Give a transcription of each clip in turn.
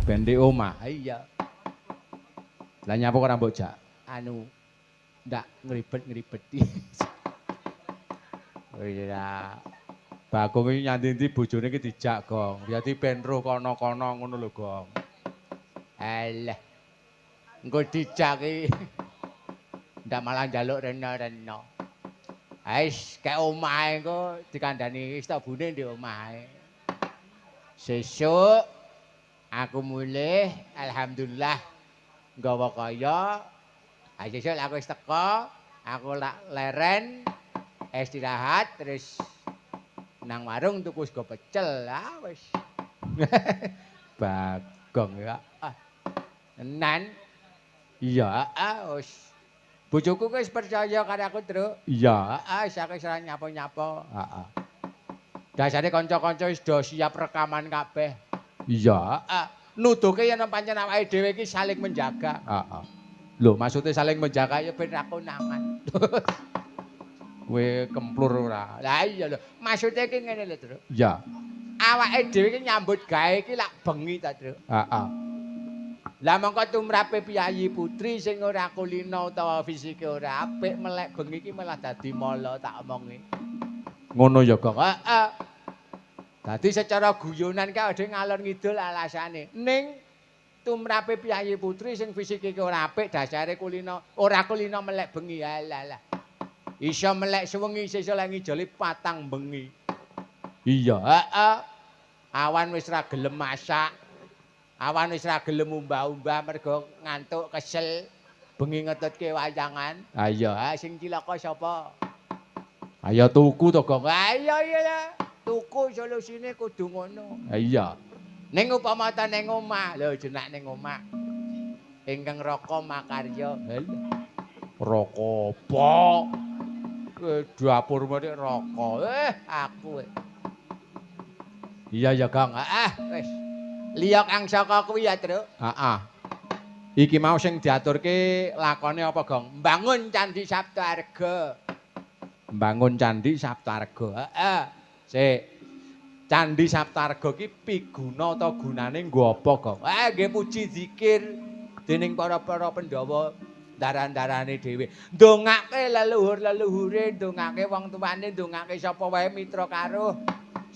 Ben di omah. Iya. Lah nyapa ora mbok jak? Anu ndak ngribet-ngribeti. Oh iya. Bagong iki nyandi-ndi bojone iki dijak, Gong. Dadi ben roh kono-kono ngono lho, Gong. Alah. Engko dijak iki ndak malah njaluk rena-rena. Ais, kek omahe engko dikandani wis tak bune ndek omahe. Sesuk aku mulih, alhamdulillah nggawa kaya. Ah sesuk aku wis teko, aku lak leren istirahat terus nang warung tuku sego pecel. Ah wis. Bagong ya. Ah. Tenan. Iya. Ah wis. Bojoku wis percaya karo aku, Truk. Iya. Ah wis aku wis ora nyapa-nyapa. Heeh. Dasare kanca-kanca wis do siap rekaman kabeh. Iya. Ah, nuduhke yen pancen awake dhewe iki saling menjaga. Heeh. Lho, maksudnya saling menjaga ya ben ra konangan. Kowe kemplur ora? Lah iya lho, maksude iki ngene lho, Truk. Iya. Awake dhewe iki nyambut gawe iki lak bengi ta, Truk. Heeh. Lah mongko tumrape piyayi putri sing ora kulino utawa fisike ora apik melek bengi iki malah dadi mala tak omongi. Ngono ya, Gong. Heeh. Dadi secara guyonan kae ade ngalor ngidul alasane. Ning tumrape piyayi putri sing fisike ora apik dasare kulino, ora kulino melek bengi. Alah lah. Iso melek sewengi sesuk lek ngijoli patang bengi. Iya. Heeh. Awan wis ra gelem masak. Awan wis ra gelem umbah-umbah mergo ngantuk kesel. Bengi ngetutke wayangan. Ha iya. Ha sing cilaka sapa? Ayo tuku to, Gong. Ha iya iya. Tuku solusine kudu ngono. Ha iya. Ning upama ta ning omah, lho jenak ning omah. Ingkang Raka makarya. Halah. Raka apa? Dapurmu nek raka. Aku. Iya ya, Gong. Ah, wis. Liya kang saka kuwi ya, Truk. Heeh. Iki mau sing diaturke lakone apa, Gong? Mbangun Candi Saptarga. Mbangun Candi Saptarga. Heeh. Sik. Candi Saptarga ki piguna utawa gunane nggo apa, Gong? Ah, nggih puji zikir dening para-para Pandhawa daran-darane dhewe. Ndongake leluhur-leluhure, ndongake wong tuane, ndongake sapa wae mitra karo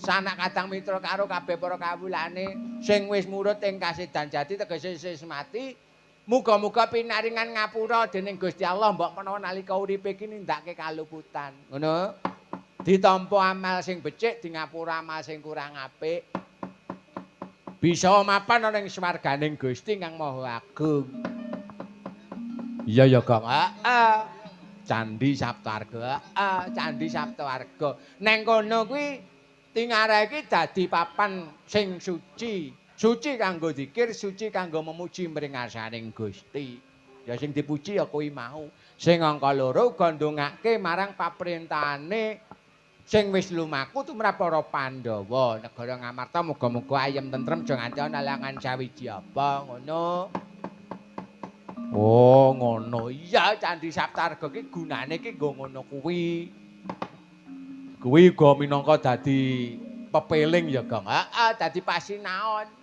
sanak kadang mitra karo kabeh para kawulane sing wis murut ing kasedan jati tegese wis mati. Muga-muga pinaringan ngapura dening Gusti Allah mbok menawa nalika uripe iki nindakake kaluputan. Ngono. Ditampa amal sing becik, di ngapura amal sing kurang apik. Bisa mapan ana ing swarganing Gusti Kang Maha Agung. Iya ya, Gong. Heeh. Candi Saptarga. Heeh, Candi Saptarga. Neng kono kuwi tingare iki dadi papan sing suci. Suci kanggo zikir, suci kanggo memuji mring ngarsaning Gusti. Ya sing dipuji ya kuwi mau. Sing angka loro uga ndongake marang paprentahane sing wis lumaku tumrap para Pandhawa. Negara Ngamarta muga-muga ayem tentrem aja nganti ana alangan sawiji apa ngono. Oh, ngono. Iya, Candi Saptarga ki gunane ki nggo ngono kuwi. Kuwi uga minangka dadi pepeling ya, Gong. Heeh, dadi pasinaon.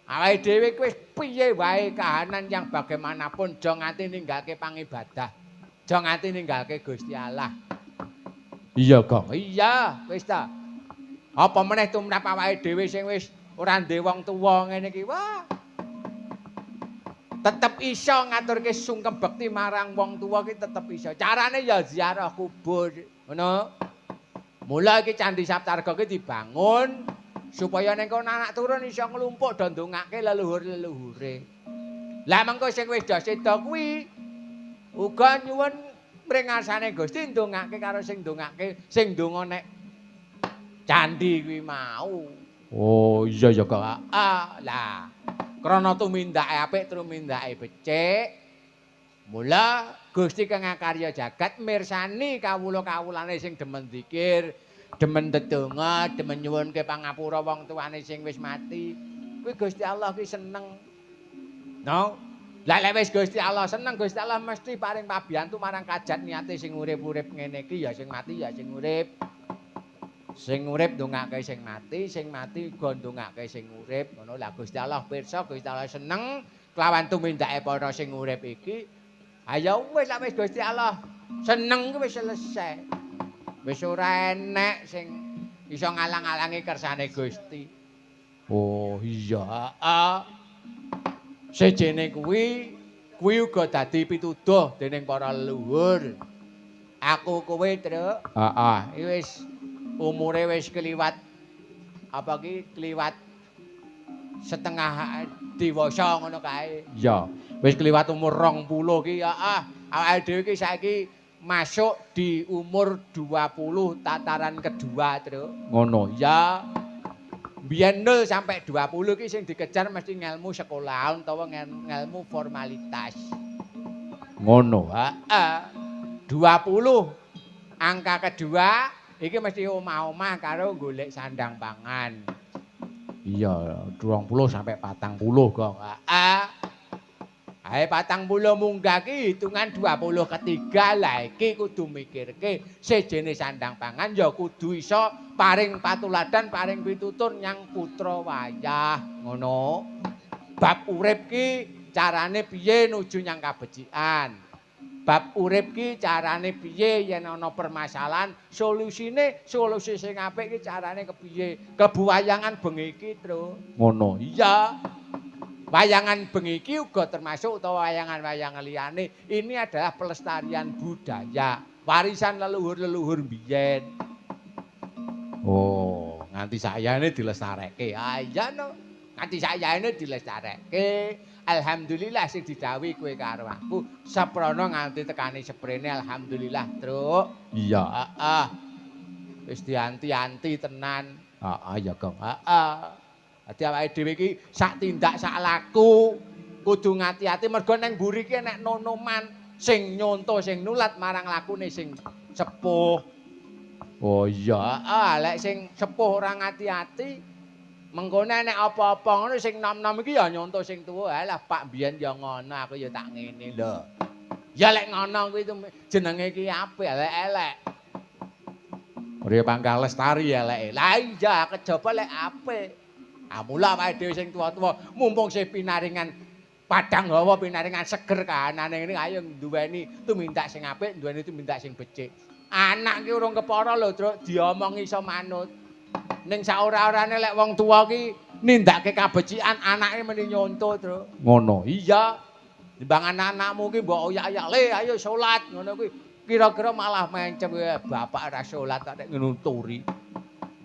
Awake dhewe kuwi wis piye wae kahanan yang bagaimanapun aja nganti ninggalke pangibadah. Aja nganti ninggalke Gusti Allah. Iya, Gong. Iya, wis ta. Apa meneh tumrap awake dhewe sing wis ora ndek wong tuwa ngene iki, wah. Tetep iso ngaturke sungkem bekti marang wong tuwa ki tetep iso. Carane ya ziarah kubur, ngono. Mula iki Candi Saptarga ki dibangun supaya ning kono anak turun iso nglumpuk do ndongake leluhur-leluhure. Lah mengko sing wis do seda kuwi uga nyuwun mring ngarsane Gusti ndongake karo sing ndongake sing ndonga nek candi kuwi mau. Oh iya ya, Kak. Ah, lah. Krana tumindake apik tumindake becik. Mula Gusti kang ngakarya jagat mirsani kawula-kawulane sing demen zikir, demen dedonga, demen nyuwunke pangapura wong tuane sing wis mati. Kuwi Gusti Allah ki seneng. No. Lah lek wis Gusti Allah seneng, Gusti Allah mesti paring pabiyantu marang kajat niate sing urip-urip ngene iki ya sing mati ya sing urip. Sing urip ndongake sing mati uga ndongake sing urip. Ngono lah Gusti Allah pirsa, Gusti Allah seneng kelawan tumindake para sing urip iki. Ayo wis lak wis Gusti Allah seneng ku wis selesai. Wis ora enek sing iso ngalang-alangi kersane Gusti. Oh iya, heeh. Sejene kuwi uga dadi pituduh dening para leluhur. Aku kowe, Truk. Heeh, iki wis umure wis kliwat apa ki kliwat setengah dewasa ngono kae. Iya, wis kliwat umur 20 ki, heeh. Awake dhewe ki saiki masuk di umur 20 tataran kedua, Truk. Ngono. Ya. Biyen 0 sampai 20 ki sing dikejar mesti ngelmu sekolah utawa ngelmu formalitas. Ngono. Heeh. 20 angka kedua iki mesti omah-omah karo golek sandang pangan. Iya, 20 sampai 40, Gong. Heeh. Ae 40 munggah ki hitungan 20 ketiga lah iki kudu mikirke sejene sandang pangan ya kudu iso paring patuladan, paring pitutur nyang putra wayah. Ngono. Bab urip ki carane piye nuju nyang kabecikan. Bab urip ki carane piye yen ana permasalahan, solusine, solusi sing apik ki carane kepiye. Klebu wayangan bengi iki, Truk. Ngono. Iya. Wayangan bengi iki uga termasuk utawa wayangan-wayangan liyane. Ini adalah pelestarian budaya, warisan leluhur-leluhur biyen. Oh, nganti sayane dilestareke. Ah iya no, nganti sayane dilestareke. Alhamdulillah sing didhawuhi kowe karo aku seprana nganti tekane seprene alhamdulillah, Truk. Iya. Heeh. Wis dianti-anti tenan. Heeh ya, Gong. Heeh. Dadi awake dhewe iki sak tindak sak laku kudu ngati-ati mergo nang mburi iki enek nonoman sing nyonto sing nulat marang lakune sing sepuh. Oh iya, heeh, lek sing sepuh ora ngati-ati mengkone nek apa-apa ngono sing nom-nom iki ya nyonto sing tuwa. Alah Pak mbiyen ya ngono, aku ya tak ngene lho. Ya lek ngono kuwi jenenge iki apik, lek elek. Ora pangkal lestari eleke. Lah iya, kejaba lek apik. Ah mula awake dhewe sing tuwa-tuwa mumpung sih pinaringan padang hawa, pinaringan seger kahanane ngene ayo duweni tumindak sing apik, duweni tumindak sing becik. Anak ki urung kepara lho, Truk, diomongi iso manut. Ning sak ora-orane lek wong tuwa ki nindakake kabecikan, anake meni nyonto, Truk. Ngono. Iya. Timbang anak-anakmu ki mbok oyak-oyak, "Le, ayo salat." Ngono kuwi. Kira-kira malah mencem, bapak ora salat kok nek nuturi.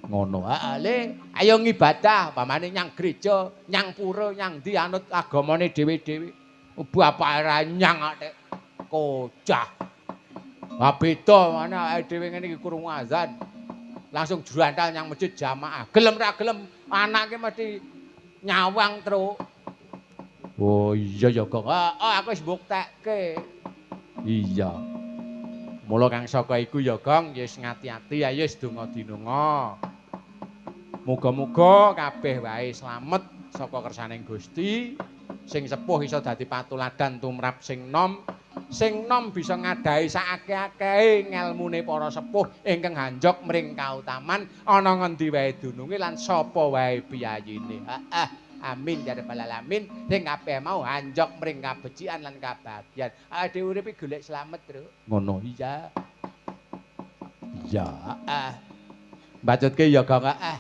Ngono. Heeh, Le, ayo ngibadah, pamane nyang gereja, nyang pura, nyang ndi anut agamane dhewe-dhewe. Bapak ora nyang kok nek kocah. Ha beda mana awake dhewe ngene iki krungu azan. Langsung jrantal nyang masjid jamaah. Gelem ra gelem anake mesti nyawang, Truk. Oh iya ya, Gong. Heeh, aku wis mbuktekke. Iya. Mula kang saka iku ya, Gong, ya wis ngati-ati ayo wis donga dinonga. Muga-muga kabeh wae slamet saka kersaning Gusti. Sing sepuh iso dadi patuladan tumrap sing nom. Sing nom bisa ngadhahi saakeh-akehe ngelmune para sepuh ingkang hanjok mring kautaman ana ngendi wae dununge lan sapa wae piyayine. Heeh. Amin ya rabbal alamin. Sing kabeh mau hanjok mring kabecikan lan kabahagiaan. Awake dhewe urip iki golek slamet, Truk. Ngono. Iya. Iya. Heeh. Mbacutke ya, Gong. Heeh.